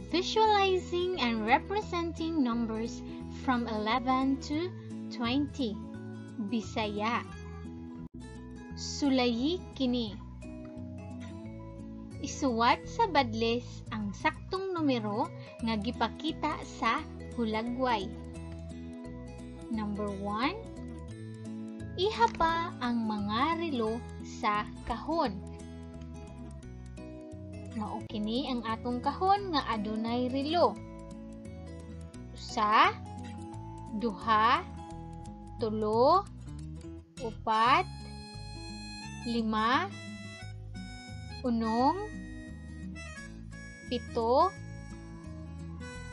Visualizing and representing numbers from 11 to 20. Bisaya. Sulayi kini. Isuwat sa badles ang saktong numero nga gipakita sa hulagway. Number 1. Ihapa ang mga relo sa kahon. Mao kini ang atong kahon nga adunay relo. Usa, duha, tulo, upat, lima, unom, pito,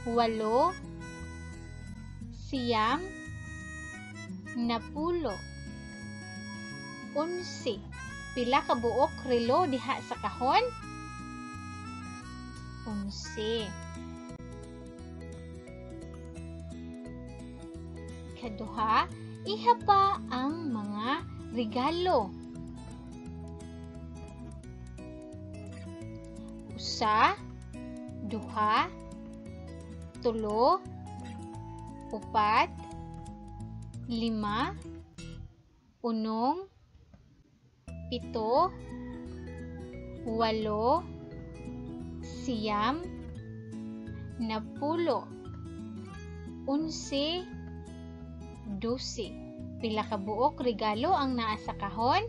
walo, siyam, napulo, 11. Pila ka buok relo diha sa kahon? 11. Kaduha, ihapa ang mga regalo. Usa, duha, tulo, upat, lima, unom, pito, walo, siyam, napulo, 11, 12. Pila ka buok regalo ang naa sa kahon?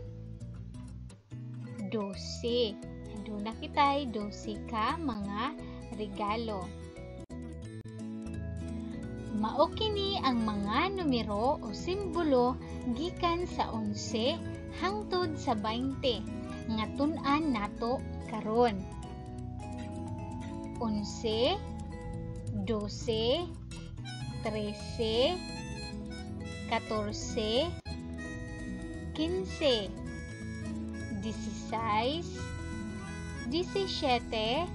12. Aduna kitay 12 ka mga regalo. Mao kini ang mga numero o simbolo gikan sa 11 hangtod sa 20 nga tun-an nato karon. 11, 12, 13, 14, 15, 16, 17,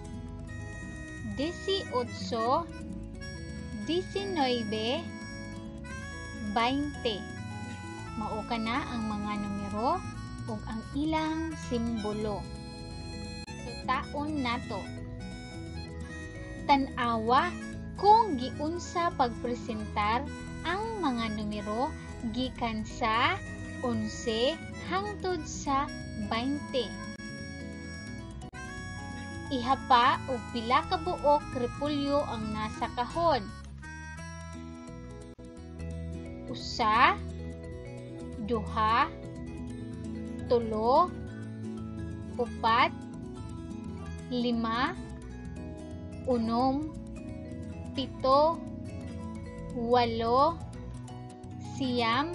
18, 19, 20. Mao kana ang mga numero ug ang ilang simbolo. Sutaon nato. Tan-awa kung giunsa pagpresentar ang mga numero gikan sa 11 hangtod sa 20. Ihapa og pila ka buok repolyo ang nasa kahon. Usa, duha, tulo, upat, lima, unom, pito, walo, siyam,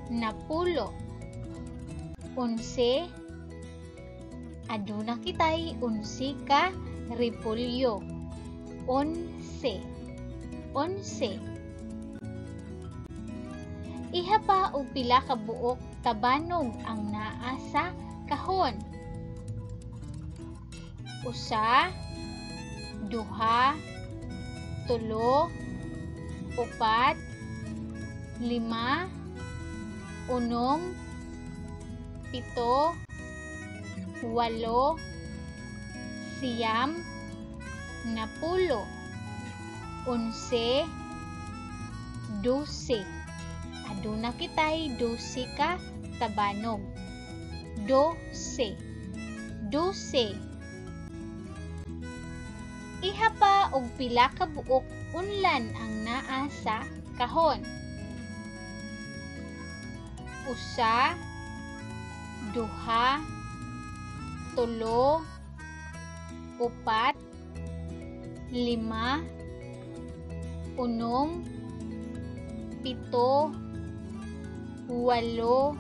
napulo, 11. Aduna kitay 11 ka repolyo. 11, 11. Ihapa og pila ka buok tabanog ang naa sa kahon. Usa, duha, tulo, upat, lima, unom, pito, walo, siyam, napulo, 11, 12. Aduna kitay 12 ka tabanog. 12, 12. Ihapa og pila ka buok unlan ang naa sa kahon. Usa, duha, tulo, upat, lima, unom, pito, walo,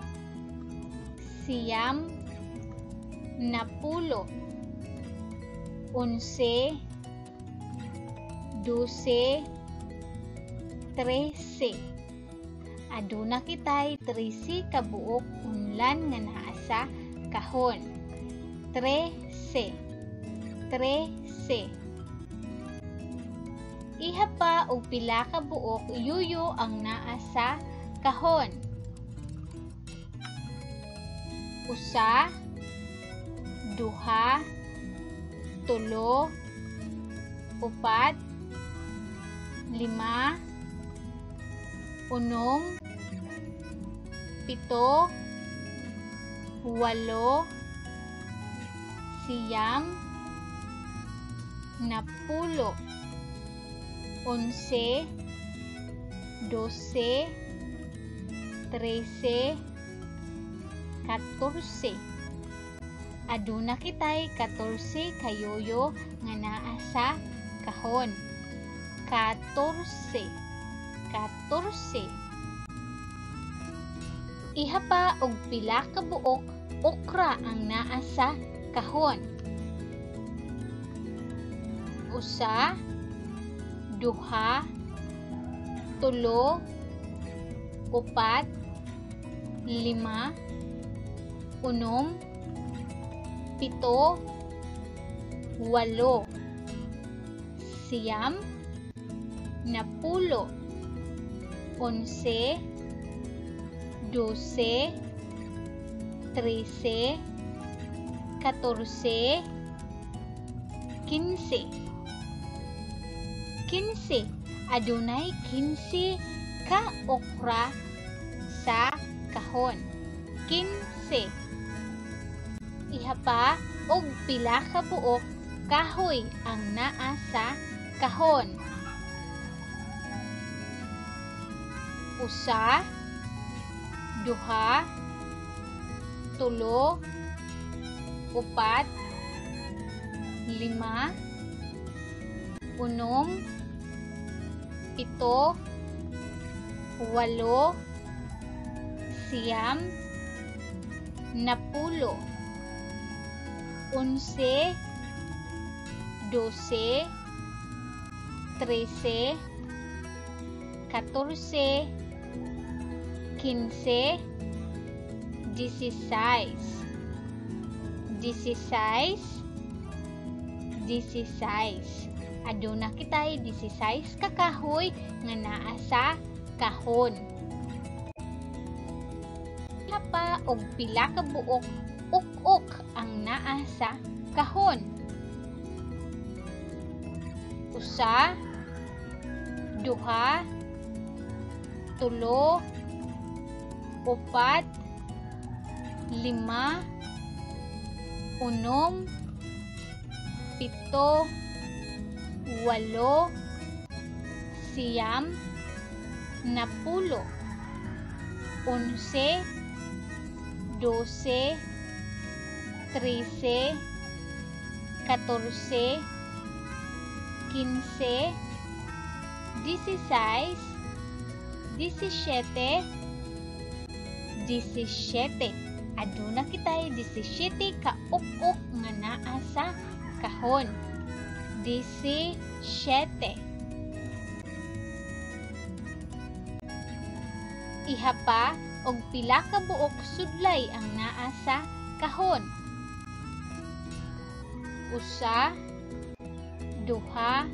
siyam, napulo, 11, 12, 13. Aduna kitay 13 ka buok unlan nga naa sa kahon. 13, 13. Ihapa og pila ka buok yuyo ang naa sa kahon. Usa, duha, tulo, 4, 5, 6, 7, 8, 9, 10, 11, 12, 13, 14. Aduna kitay 14 ka yoyo nga naa sa kahon. 14, 14. Ihapa og pila ka buok okra ang naa sa kahon. 1, 2, 3, 4, 5, 6, 7, 8, 9, 10, 11, 12, 13, 14, 15. 15. Adunay 15 ka okra sa kahon. 15. Ihapa og pila ka buok kahoy ang naa sa kahon. 1, 2, 3, 4, 5, 6, 7, 8, 9, 10, 11, 12, 13, 14, 15, 16, 16, 16. Aduna kitay 16 ka kahoy nga naa sa kahon. Hapa og pila ka buok uk-uk ang naa sa kahon. 1, 2, 3, 4, 5, 6, 7, 8, 9, 10, 11, 12, 13, 14, 15, 16, 17, 17. Aduna kitay 17 ka uk-uk nga naa sa kahon. 17. Ihapa og pila ka buok sudlay ang naa sa kahon. 1, 2, 3, 4,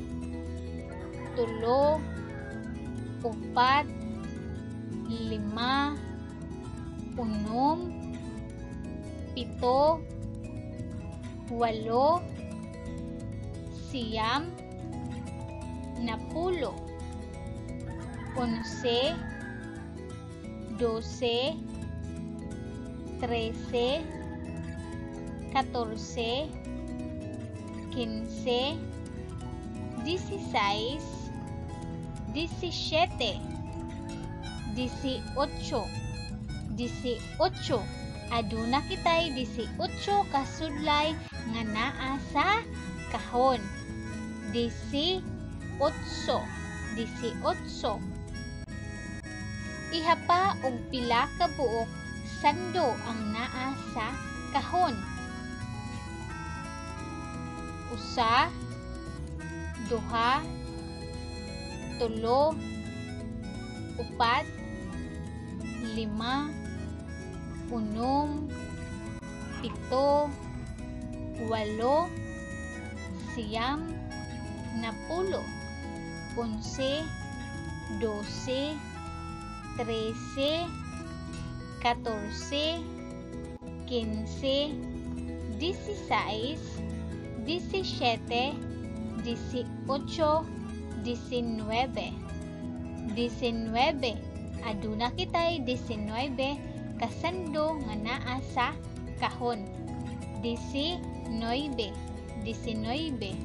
5, 6, 7, 8, 9, 10, 11, 12, 13, 14, 15, 16, 17, 18, 18. Aduna kitay 18 ka sudlay nga naa sa kahon. 18, 18. Ihapa og pila ka buok sando ang naa sa kahon. 1, 2, 3, 4, 5, 6, 7, 8, 9, 10, 11, 12, 13, 14, 15, 16, 17, 18, 19. 19. Aduna kitay 19 kasando nga naa sa kahon. 19, 19.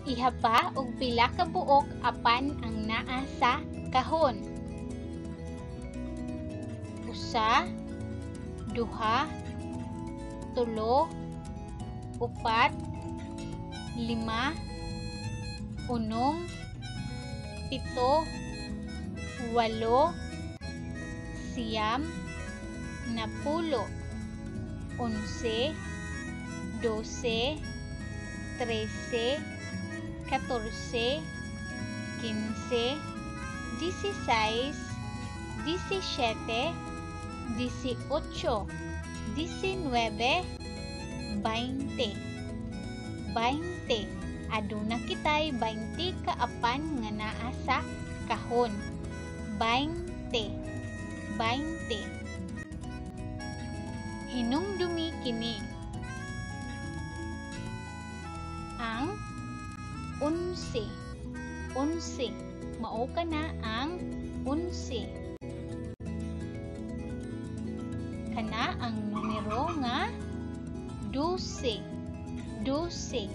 Ihapa og pila ka buok apan ang naa sa kahon. 1, 2, 3, 4, 5, 6, 7, 8, 9, 10, 11, 12, 13, 14, 15, 16, 17, 18, 19, 20. 20. Aduna kitay 20 ka apan nga naa sa kahon. 20. 20. Hinumdumi kini. Ang 11. 11. Mao kana ang 11. Kana ang numero nga 12. 12.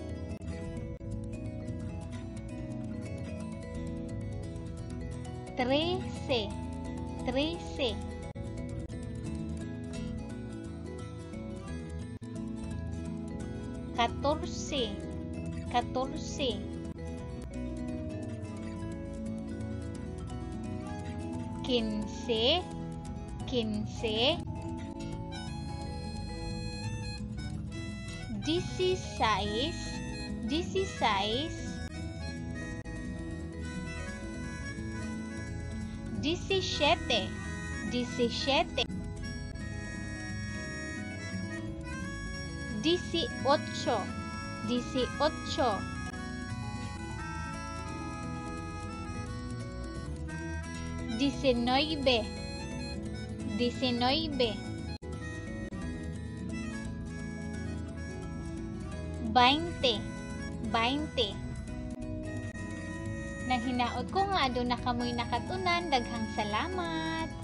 13. 13. 14. 14. 15. 15. 16. 16. 17. 17. 18. 18. 19. 19. 20. 20. Nang hinaot ko nga aduna kamoy nakatunan, daghang salamat.